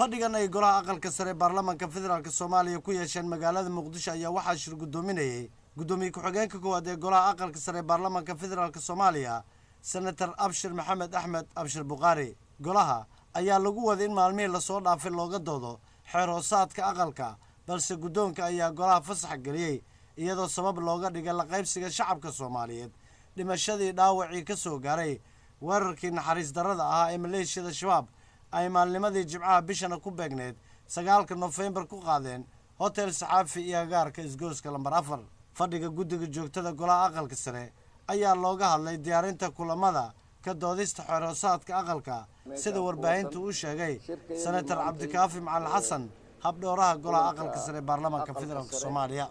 Fadhigan ay golaha Aqalka Sare Baarlamaanka Federaalka Soomaaliya ku yeesheen magaalada Muqdisho ayaa waxaa shir guddoominayay guddoomiye ku-xigeenka koowaad ee golaha Aqalka Sare Baarlamaanka Federaalka Soomaaliya, Senator Abshir Maxamed Axmed, Abshir Bukhaari. Golaha ayaa lagu waday in maalmihii lasoo dhaafay looga doodo xeer hoosaadka aqalka, balse guddoonka ayaa golaha fasax geliyey, iyadoo sabab looga dhigay la qaybsiga shacabka Soomaaliyeed dhimashadii dhaawacii ka soo gaaray weerarkii naxariis darrada ahaa ee maleeshiyada Shabaab ay maalnimadii Jimcaha, bishana ku beegneyd 9-ka Nofembar, ku qaadeen Hotel Saxaafi iyo agaarka isgoyska Lambar 4. Fadhiga guddiga joogtada golaha Aqalka Sare ayaa looga hadlay diyaarinta kulamada ka doodista xeer hoosaadka aqalka, sida warbaahintu u sheegay Senator Cabdikaafi Macalin Xasan, habdhowraha golaha Aqalka Sare ee Baarlamaanka Federaalka Soomaaliya.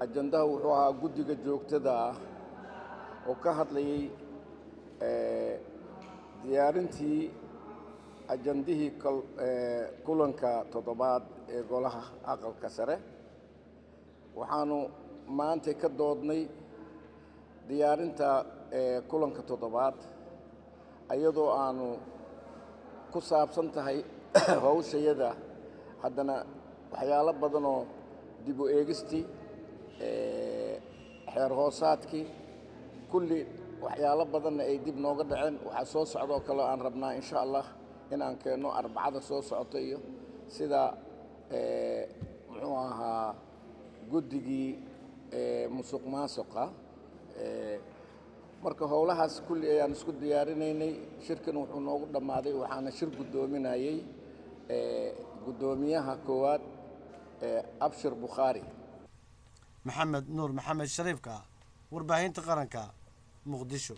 Ajandaha wuxuu ahaa guddiga joogtada ah oo ka hadlayay diyaarintii ajandihii kulanka toddobaad ee golaha Aqalka Sare. Waxaanu maanta ka doodnay diyaarinta kulanka toddobaad, iyadoo aanu ku saabsan tahay hawshayada haddana waxyaalo badanoo dib u eegistii xeer hoosaadkii kulli, waxyaalo badanna ay dib nooga dhaceen. Waxaa soo socdoo kale aan rabnaa, insha Allah, in aan keenno Arbacada soo socota, iyo sida muxuu ahaa guddigii musuq maasuqa. Marka howlahaas kulli ayaan isku diyaarinaynay. Shirkan wuxuu noogu dhammaaday, waxaana shir guddoominayey guddoomiyaha koowaad, Abshir Bukhaari. Maxamed Nuur Maxamed Shariifka, Warbaahinta Qaranka, Muqdisho.